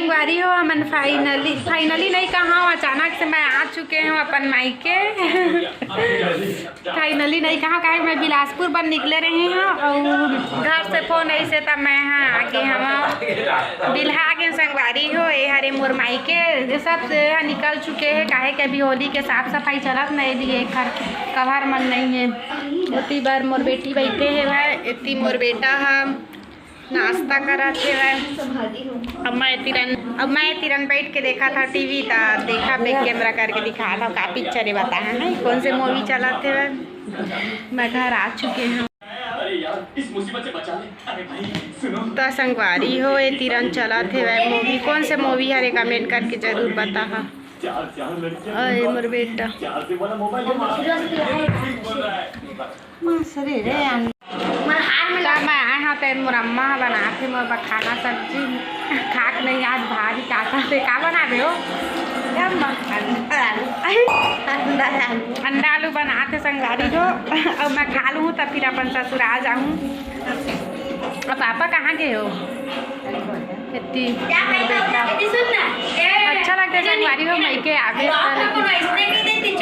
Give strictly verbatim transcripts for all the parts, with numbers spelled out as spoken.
संगवारी हो, हमन finally, finally नहीं कहा, अचानक से मैं आ चुके हूँ अपन मायके। Finally नहीं कहा, काहे मैं बिलासपुर बर निकले रहे हूँ और घर से फोन ऐसे तब मैं यहाँ आगे हम बिल्हा के संगवारी हो। ये हरे मोर मायके, ये सब से यहाँ निकल चुके हैं, काहे के अभी होली के साफ सफाई चलत नहीं दिए, घर कभार मन नहीं है। ओती बर मोर बेटी बैठे है भाई, एती मोर बेटा है। नाश्ता करत हेवय। अब मैं तिरन, अब मैं तिरन बैठ के देखा था टीवी, ता देखा पे कैमरा करके दिखा था का पिक्चर है, बता है कौन से मूवी चलत हेवय। मैं घर आ चुके हूँ। त संगवारी हो, ये तिरन चलत हेवय मूवी, कौन से मूवी हरे कमेंट करके जरूर बता हा। अरे मोर बेटा। मस्त रे रे, आन-, मोर हार में त मैं आए हँव, तेन मोर अम्मा ह बनाथे मोर बर खाना सब्जी। खाक नहीं आज भारी काका से का बनाबे हो? ए अम्मा, अंडा आलू। अंडा आलू। अंडा आलू बनाथे संगवारी हो। अउ मैं खा लूँ त फिर अपन ससुराल जाहूँ। अब पापा कहाँ गए हो? एती। क्या भाई, बेटा। सुन ना। ए, अच्छा लगता है संगवारी हो, मइके आवे।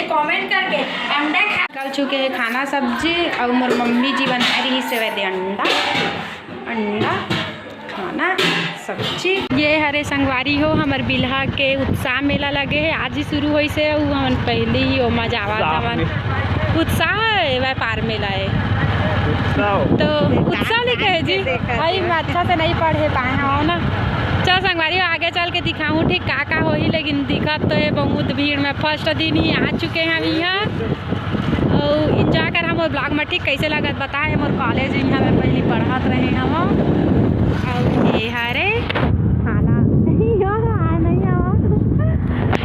कमेंट करके अंडा खा। निकल चुके हैं खाना सब्जी, अउ मोर मम्मी जी बनाए रही सेवई दे अंडा, अंडा खाना सब्जी। ये हरे संगवारी हो, हमर बिल्हा के उत्साह मेला लगे है, आज ही शुरू होइस हे, उ हमन पहले ही ओमा जावत हवन। उत्साह है, व्यापार मेला है। उत्साह। तो उत्साह लिखे है जी। भाई, मैं अच्छा से नहीं पढ़े पाए हैं, हो ना। चल संगवारी हो, आगे चल के दिखाऊँ ठीक का का होही, लेकिन दिखत तो है बहुत भीड़ में। फर्स्ट दिन ही आ चुके हैं हम यहाँ। अउ enjoy कर हम मोर vlog में, ठीक कैसे लगत बता है। मोर कॉलेज यहाँ मैं पहली पढ़त रहे हम। अउ ये हरे खाना नहीं हो, आ नहीं हो।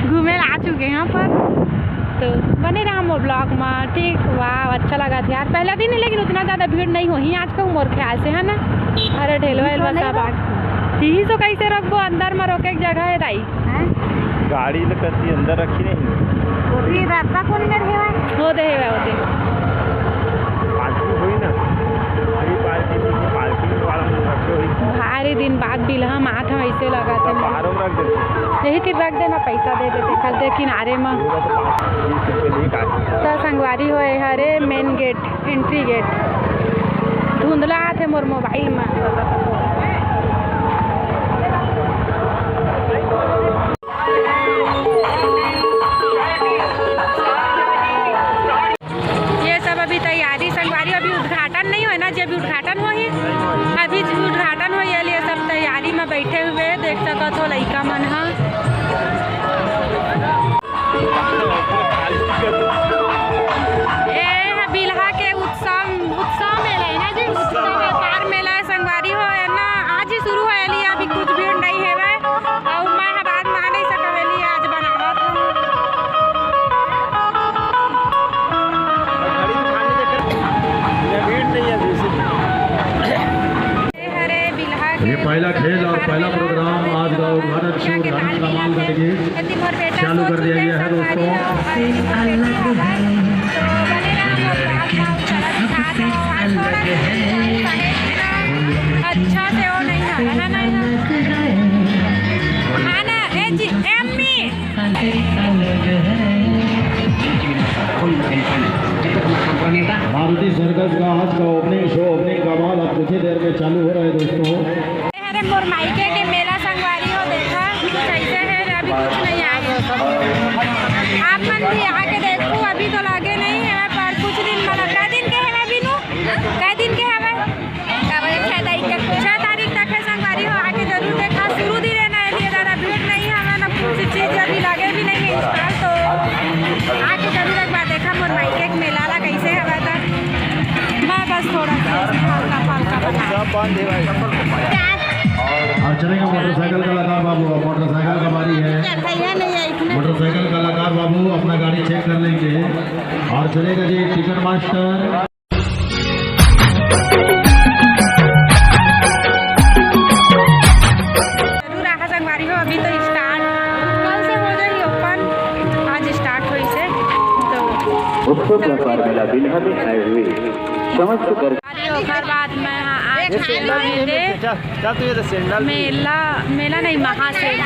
घूमे ला आ चुके हैं पर, तो बने रहा मोर vlog में, ठीक। वाह, अच्छा लगा था यार, पहला दिन है लेकिन उतना ज़्यादा भीड़ नहीं होही आज का मोर ख्याल से, है ना। अरे ढेलवा एलवा सब आ, तीन सौ कैसे रखबो, अंदर में रोके के जगह है दाई। हैं? गाड़ी ल कति अंदर रखी नहीं। कोठी रस्ता कोन मेर हेवय? हो दे हेवय, हो दे। पार्किंग होई ना। फ्री पार्किंग, पार्किंग वाला में रखे होई। भारी दिन बाद बिल्हा मात हम ऐसे लगा थे। बाहरों में रख देते। यही तीर रख देना, पैसा दे देते, कल दे किनारे में। पूरा तो पाँच, बीस रुपये नहीं काटे। तो संगवारी होए हरे मेन गेट। एंट्री गेट धुंधला आथे मोर मोबाइल में। ये सब अभी तैयारी संगवारी, अभी उद्घाटन नहीं होए ना, जे अभी उद्घाटन होही, अभी उद्घाटन होही, ये लिए सब तैयारी में बैठे हुए, देख सकत हो लइका मन ह। ए ह बिल्हा के उत्सव, उत्सव मेला है ना जी, उत्सव व्यापार मेला है संगवारी हो, है ना, आज ही शुरू होय, एली अभी कुछ भीड़ नहीं हेवय, अउ मैं ह बात मान नहीं सकव, एली आज बनावत हूँ। भीड़ नहीं है अभी, इसीलिए। ये पहला खेल और पहला प्रोग्राम आज का उद्घाटन शो, उद्घाटन समारोह का देखिए चालू कर दिया गया है दोस्तों। अच्छा से वो नहीं है, है ना? हाँ ना, ए जी, एम्मी। मारुति सर्कस का आज का ओपनिंग शो, ओपनिंग कमाल अब कुछ ही देर में चालू हो रहा है दोस्तों। अरे मोर मायके के मेला संगवारी हो, देखा कैसे है, अभी कुछ नहीं आए। आप मन भी आके देखो, अभी तो लगे नहीं है, पर कुछ दिन में लगा। कै दिन के है बिनू? कै दिन के हवे? छह तारीख तक, छह तारीख तक है संगवारी हो, आके जरूर देखा। शुरू दिन है ना, ये लिए ज्यादा भीड़ नहीं है, ना कुछ चीज अभी लगे भी नहीं है स्टॉल, तो आके जरूर एक बार देखा मोर मायके के मेला ला कैसे हवा था। मैं बस थोड़ा सा इसमें हल्का फुल्का बना। सब बंद है भाई। और चलेगा मोटरसाइकिल कलाकार बाबू, मोटरसाइकिल का बारी है। मोटरसाइकिल कलाकार बाबू अपना गाड़ी चेक कर लेंगे। और चलेगा जी टिकट मास्टर। जरूर आहा संगवारी हो, अभी तो स्टार्ट कल से हो जाही ओपन, आज स्टार्ट होइस हे। तो उत्सव व्यापार मेला बिल्हा में आए हुए समस्त कर ओकर बाद मैं हा आज ये सैंडल ये दे मिलते, चल, चल तू ये दे सैंडल भी। मेला, मेला नहीं, महासेल।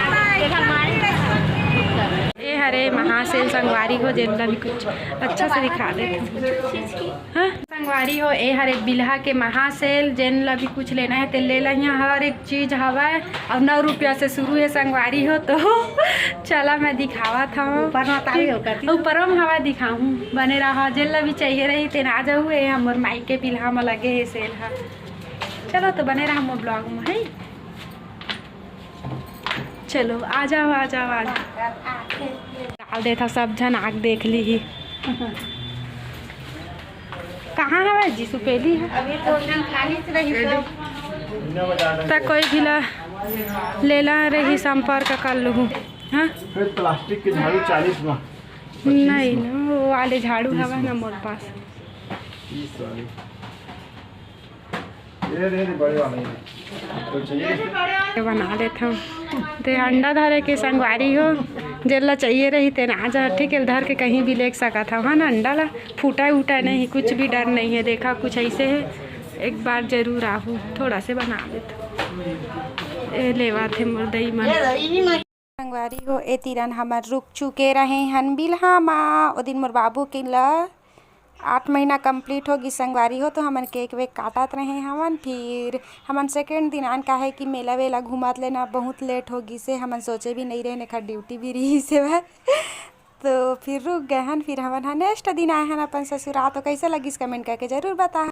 ए हरे महासेल संगवारी हो, जेन ला भी कुछ अच्छा से दिखा देते। हाँ संगवारी हो, ए हरे बिल्हा के महासेल, जेन ला भी कुछ लेना है ते ले ला, यहाँ हर एक चीज हवय। और नौ रुपया से शुरू है संगवारी हो, तो चला मैं दिखावत हूँ। ऊपर में तारी हो करती। ऊपर में हवा दिखाऊँ, बने रहा। जेन ला भी चाहिए रही तेन आ जाऊ। ए हमर माई के बिल्हा में लगे है सेल हा। चलो तो बने रहा मोर ब्लॉग में, है। चलो आ जाओ, आ जाओ, आ जाओ। डाल देता, सब झन आग देख ली ही। कहाँ हवय जी सुपेली है? अभी तो एकदम खाली से रही सब। त कोई भी ला लेला रही, संपर्क कर लूँ। हाँ फिर प्लास्टिक के झाड़ू चालीस में। नहीं ना, वो वाले झाड़ू हवा ना मोर पास। तीस वाले। ये दे दे बड़े वाले। तो चाहिए? ये बना लेत हूँ। ते अंडा धरे के संगवारी हो, जेला चाहिए रही तेन आ जा, ठीक है, धर के कहीं भी ले सकत हव। हाँ ना, अंडा ला फूटा उटा नहीं, कुछ भी डर नहीं है। देखा कुछ ऐसे है, एक बार जरूर आहू, थोड़ा से बना लेत। ए लेवा थे मोर दई मन। संगवारी हो, ए तिरन हमन रुक चुके रहे हन बिल्हा मा। ओ दिन मोर बाबू के ल आठ महीना complete हो गिस संगवारी हो, तो हमन केक वेक काटत रहे हवन। फिर हमन सेकेंड दिन आन, काहे कि मेला वेला घूमत लेना बहुत लेट हो गिस हे, हमन सोचे भी नहीं रहे, एखर ड्यूटी भी रहिस हे। तो फिर रुक गए हन, फिर हमन हा नेक्स्ट दिन आए हन अपन ससुरा। तो कैसे लगिस कमेंट करके जरूर बता।